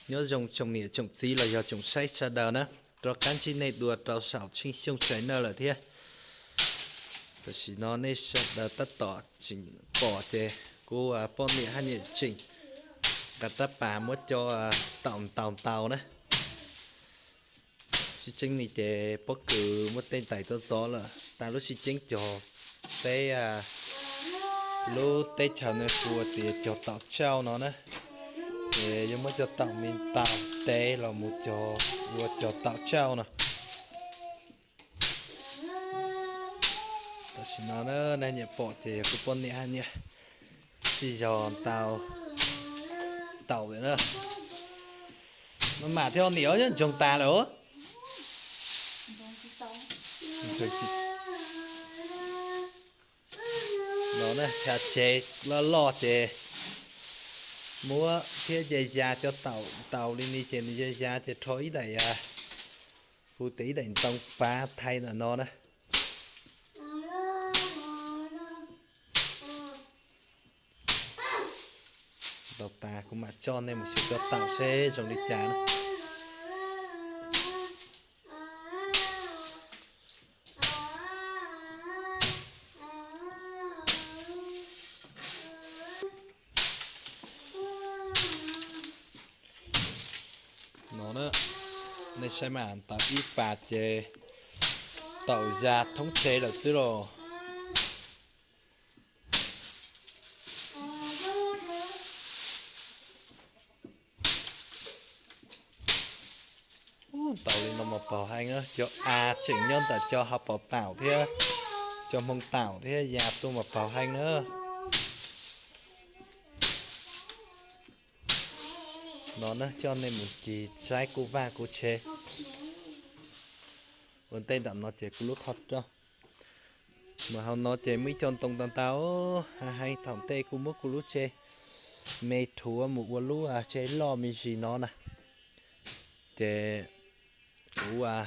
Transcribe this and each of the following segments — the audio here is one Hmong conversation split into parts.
Nyob zoo tsoom niam tsoom txiv los yog tsoom saib sawv daws na, rov qab ntsib nej dua rau saum Tsheej Xyooj Channel lawm thiab. Tam sim no nej sawv daws tab tom tseem pom ces kuv poj niam hab niam tseem nqa rab pas muab cov taum ntaus ntaus na. Tseeb tseeb li ces pob kws muab tej ntais txov txov lawm, tas lub sib ceeb cog peb lub teb chaws no hu tias cog taum tsauj no na. Ces yuav muab cov taum me ntaus tes los mus cog ua cog taum tsauj no. Tam sim no nej nyiam pom ces yog kuv poj niam hab niam sib zog ntaus taum lawm na. No mam thiab niam, nyob ntsoog tas lawm. No chav tsev loj loj ces muab thiab ya ya cov taum ntaus li ni ces nws ya ya ces rho ib daim, hu tias ib daim ntoo pav thaiv ntawm no na. Ntaus tas kuv mam coj nej mus xyuas cov taum seb zoo li cas na. No na, nej saib mas ntaus ib pas ces taum ya thoob tsev lawm xwb los. Ntaus li no mas paug heev na, cov a tseem nyob ntawm cov hauv paus taum thiab cov hmoo taum thiab ya tuaj mas paug heev na. No na, coj nej mus ncig saib kuv vaj kuv tsev. Ua ntej ntawm no ces kuv lub qhov rooj. Mas hauv no ces muaj ib co ntoo tau ntau, heev heev. Thaum ntej kuv muab kuv lub tsev me rhuav mus ua lub tsev loj me ntsis no na. Ces kuv rhuav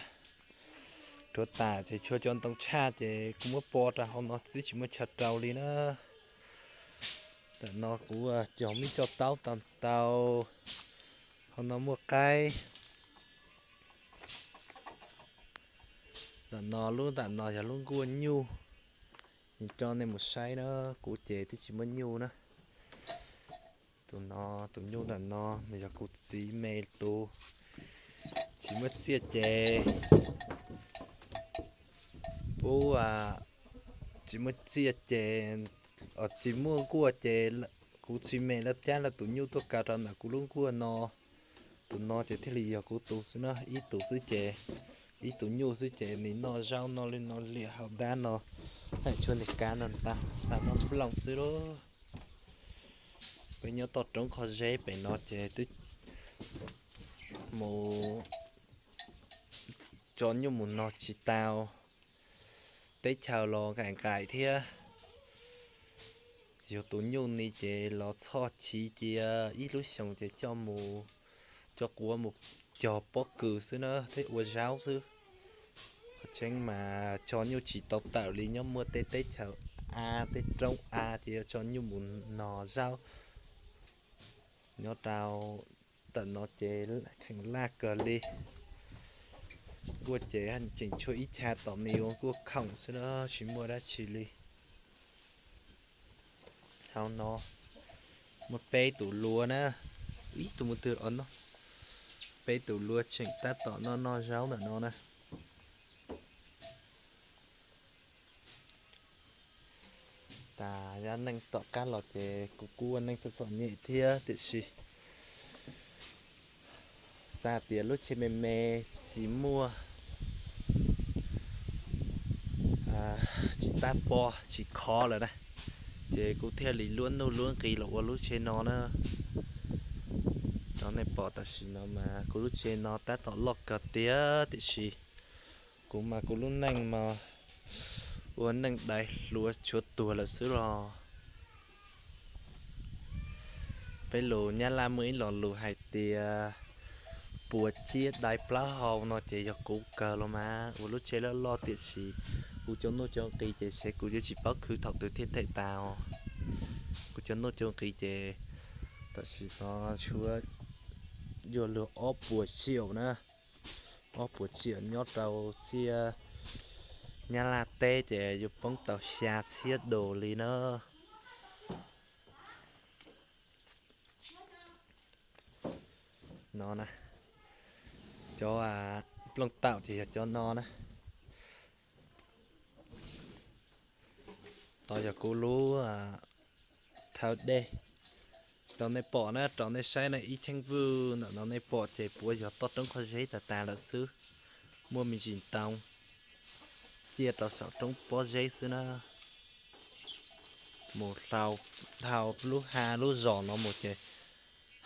tas ces tshuav cov ntoo tshaj ces kuv muab pov rau hauv no twb tsis muaj chaw rau li na. Ntawm no kuv cog muaj ib co taub tau ntau. Hauv no muaj qaib. Ntawm no lub ntawm no yog lub nkuaj nyuj. Nws coj nej mus saib na, kuv ces twb tsis muaj nyuj na. Tus no, tus nyuj ntawm no mas yog kuv txiv me tus. Tsis muaj txiaj ces pub, tsis muaj txiaj ces, tsis muaj nkuaj ces kuv txiv me lawv cab lawv tus nyuj tuaj kaw rau ntawm kuv lub nkuaj no. Tus no ces thiaj li yog kuv tus xwb na, ib tus xwb ces, ib tus nyuj xwb ces nws noj zaub noj li no liam hauv dab no, haj tshuav nws kav no ntag, xa noj nplooj xwb lauj. Peb nyob toj roob qhov zeb pem no ces twb mus tso nyuj mus no tsis tau. Teb chaws los nqaim nqaim thiab. Yug tus nyuj ni ces los txhoj chiv cia ib lub xyoos ces coj mus, coj quav mus cog pob kws xwb na thiab ua zaub xwb. Qhov tseeb mas tso nyuj tsis tau tawm li nyob muaj tej teb chaws av, tej roob av ces yuav tso nyuj mus no zaub. Nyob rau ntawm no ces kheem laj kawg li. Nkuaj ces tseem tshuav ib chav tom ni ua nkuaj khoom xwb na, tsis muaj dab tsi li. Hauv no muaj peb tus luav na, ib tug mus twg os no. Peb tus luav tseem tab tom noj noj zaub ntawm no na. Tas zaj neej tom qab los ces kuv kuj ua neej txom txom nyem thiab tiam sis xav tias lub tsheb me me tsis muaj, tsis tab pob tsis khov lawm na, ces kuv thiaj li luab nuj luab nqis los ua lub tsheb no na. Rau nej pom tam sim no mas kuv lub tsheb no tab tom loj kawg tiag tiam sis kuv mas kuv lub neej mas ua neej dai hluas tshuav tuag lawm xwb los. Peb lus Nyab Laj muaj ib lo lus hais tias puas tsiab dai plaub hau no ces yog kuv kawg los mas ua lub tsheb loj loj tiam sis kuv cov nuj cov nqis ces seb kuv yuav tsis paub khwv thaum twg thiaj them tas. Kuv cov nuj cov nqis ces tam sim no tshuav yuav luag ob puas tsiaum na. Ob puas tsiaum nyob rau txhiab Nyab Laj teb ces yuav poob tau xya txhiab dos li na. No na, cov nplooj taum ces yog cov no na. Tod yog kuv lub thawv dej rau nej pom na, rau nej saib na, ib cheeb vwj ntawm no nej pom ces puav yog toj roob qhov zeb tas tas lawm xwb. Muaj me ntsis ntoo ciaj rau saum roob pob zeb xwb na. Mus dhau lub hav lub zos no mus ces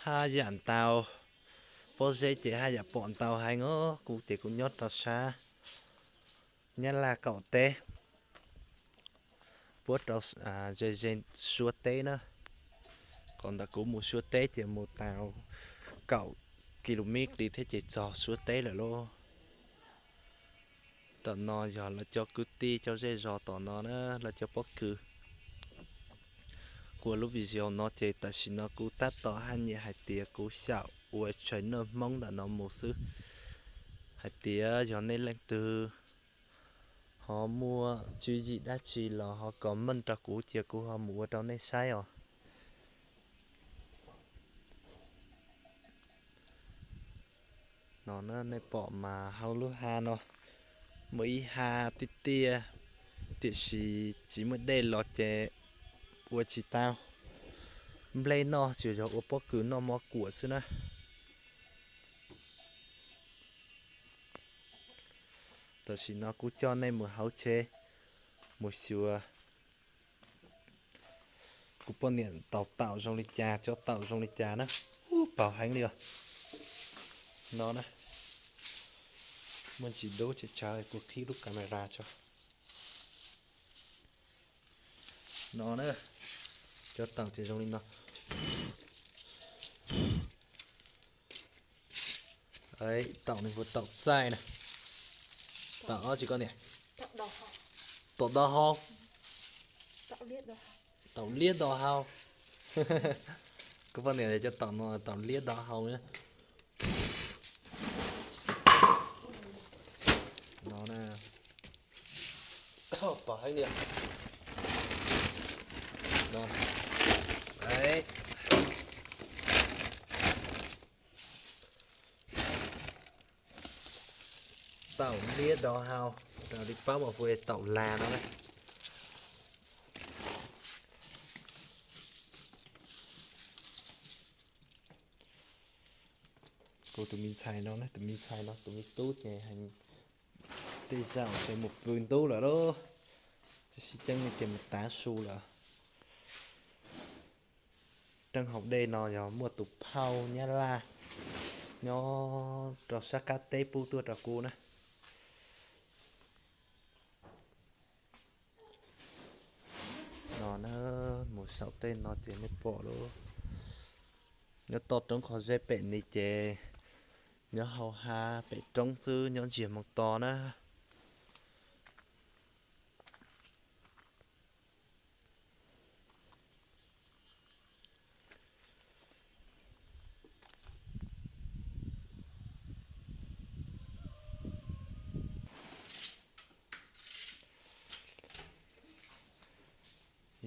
haj yam ntau, pob zeb ces haj yam pom ntau heev os. Kuv ces kuv nyob rau sab Nyab Laj qaum teb, puab rau ze ze Suav teb na. Qhov ntawm kuv mus Suav teb ces mus tau kaum ki lu mev li thiab ces txog Suav teb lawm lauj. Tom no yog lawv cov kwv tij cov zej zos tom no na, lawv cov pob kws. Kuv ua lub video no ces tam sim no kuv tab tom haj nyiam hais tias kuv xyaum ua tshais noj Hmoob ntawm no mus xwb. Hais tias yog nej leej twg ho muaj tswv yim dab tsi los ho comment rau kuv cia kuv ho mus ua rau nej saib os. No nej pom mas hauv lub hav no muaj ib hav tiaj tiaj, tiam sis tsis muaj dej los ces ua tsis tau nplej noj, tsuas yog ua pob kws noj mov kuam xwb na. Tam sim no kuv coj nej mus hauv tsev mus xyuas kuv poj niam taus taum zoo li cas, cov taum zoo li cas na. Ub, paug heev li os. No na, muaj ntsis dub tshav tshav kuv qhib lub camera tso. No na, cov taum ces zoo li no. Taum no hu taum txaij na. Taum dab tsi koj niam? Taum do hau. Taum liab do hau. Kuv poj niam tias cov taum no taum liab do hau na. No na. Pom heev li. Taum liab do hau, raws li paub mas hu taum las no na. Kuv tus me ntxhais no, tus me ntxhais no tus me tub ces tej zaum ces mus pw ntub lawm lauj, sib ceeb li ces mus tav su lawm. Roob hauv dej no yog muaj tus phauj Nyab Laj nyob rau sab qab teb pub tuaj rau kuv na. No na, mus saum tej no ces nej pom lauj. Nyob toj roob qhov zeb pem ni ces nyob hauv hav pem roob xwb, nyob ntsiag moo to na.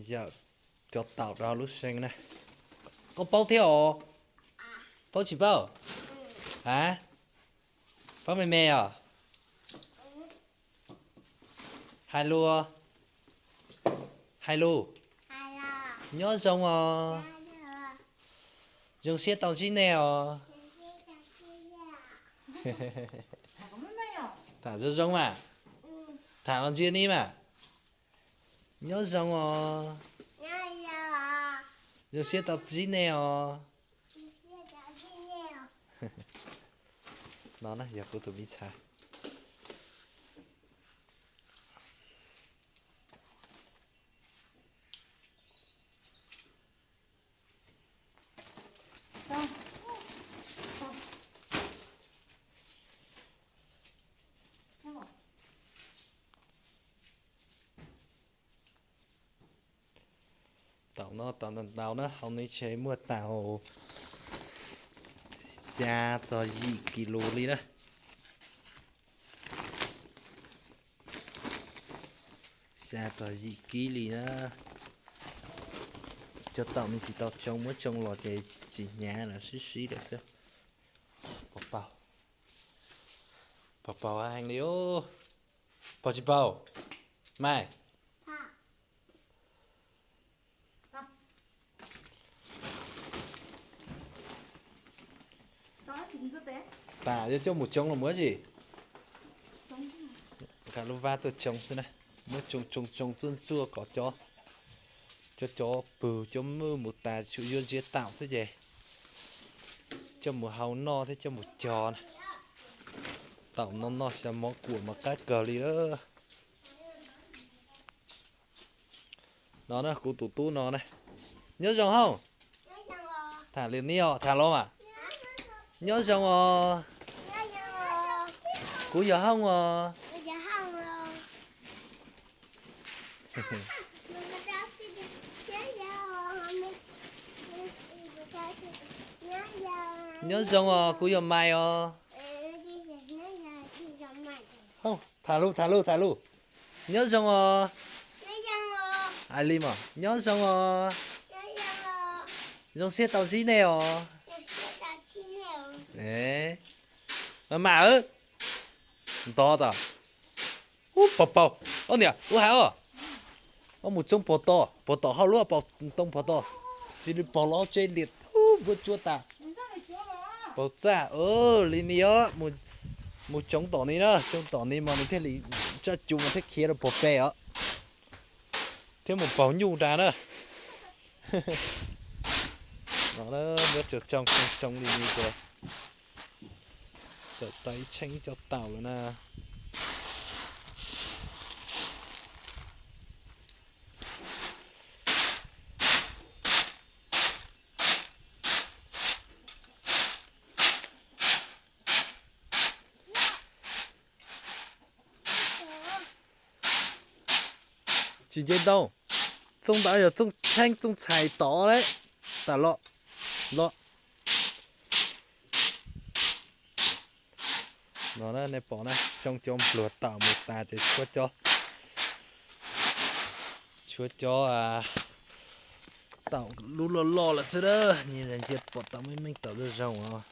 Yawm cov taum rau lub seev na. Koj paub thiab os? Paub tsis paub? A, paub me me os. Hais lus, hais lus. Nyob zoo os. Zoo siab tau ntsib nej os. Tham zoo zoo mas. Tham los ntsia ni mas. Nyob zoo os. Zoo siab tau ntsib nej os. No na yog kuv tus me ntxhais. Taum no taum ntau ntau na, hauv no ntshe muaj taum, Xya txog yim kis lus li na. Xya txog yim kis li na. Cov taum ne tsis tau tsoo, muab tsoo los ces tsis hnyav lawm, sib sib lawm xwb. Paug paug, paug paug heev li os. Paug tsis paug? Mas tas yuav coj mus tsoo los mus tsis? Nqa lub vab tuaj tsoo xwb na. Muab tsoo tsoo tsoo txuaj ntxuaj kom cov, cov cov pwg cov muj mus tas, tsuas yuav ntsia taum xwb ces coj mus hau noj thiab coj mus cog na. Taum no noj xya mov kuam mas qab kawg li lawm. No na, kuv tus tub no na. Nyob zoo hauj. Tham li ni os, tham los mas. Nyob zoo os. Kuv yog hauj os. Nyob zoo os, kuv yog mais os. Hauj, tham lus, tham lus, tham lus. Nyob zoo os. Hais li mas, nyob zoo os. Zoo siab tau ntsib nej os. Mam mam, ntov tas. Ub, paug paug, ob niam ub hais os. Ob mus tsoob paug tom, paug tom hauj lwm, paug ntoo paug tom. Cia li paug los hauv tsev liam, ub, npua tsuab tas. Paug txaj, li ni os, mus tsoob tom ni na, tsoob tom ni mas nws thiaj li, tsaj cu mas thiaj khiav rau puag pem os. Thiab mus paug nyuj nrad na. No, muab tsoo tsoo tsoo tsoo li ni ces tawm tau ib tsheej ib co taum lawm na. Tsis nce ntoo, txooj ntawd yog txooj theeb txooj txhais tod lawm. Tas los, los. No nej pom na, tsoo cov npluag taum mus tas ces tshuav cov, tshuav cov taum lub loj loj lawm xwb na. Nyias ntsia pom taum meej meej, taum zoo zoo os.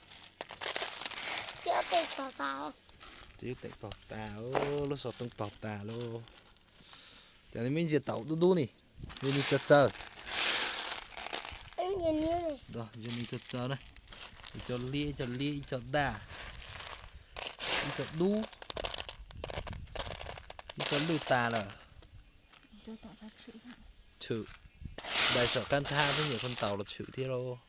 Txiv lub teem paug tas, lub xov tooj paug tas lauj. Cas li me ntsia taum dub dub ni, li ni txawv txawv. Li ni txawv txawv na, ib co liab, ib co liab, ib co daj, ib co dub, ib co lwj tas lawm. Tshwm, dai saum qab nthab thiab nyuam qhuav ntaus los tshwm thiab lauj.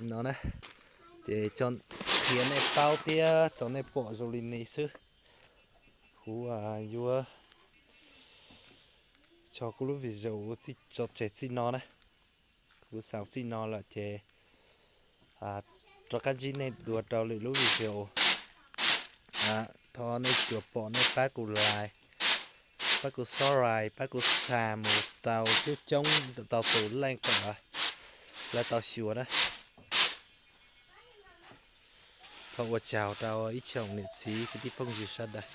No na, ces qhia nej paub thiab rau nej pom zoo li ni xwb. Kuv yuav tso kuv lub video tso tseg txij no na. Kuv xaus txij no lawm ces rov qab ntsib nej dua rau lwm lub video. Thov nej tsuas pom nej pab kuv like, pab kuv subscribe, pab kuv share mus tau coob coob tau tus leej kom lawv tau xyuas na. Thov ua tsaug rau ib tsoom niam txiv kwv tij phooj ywg sawv daws.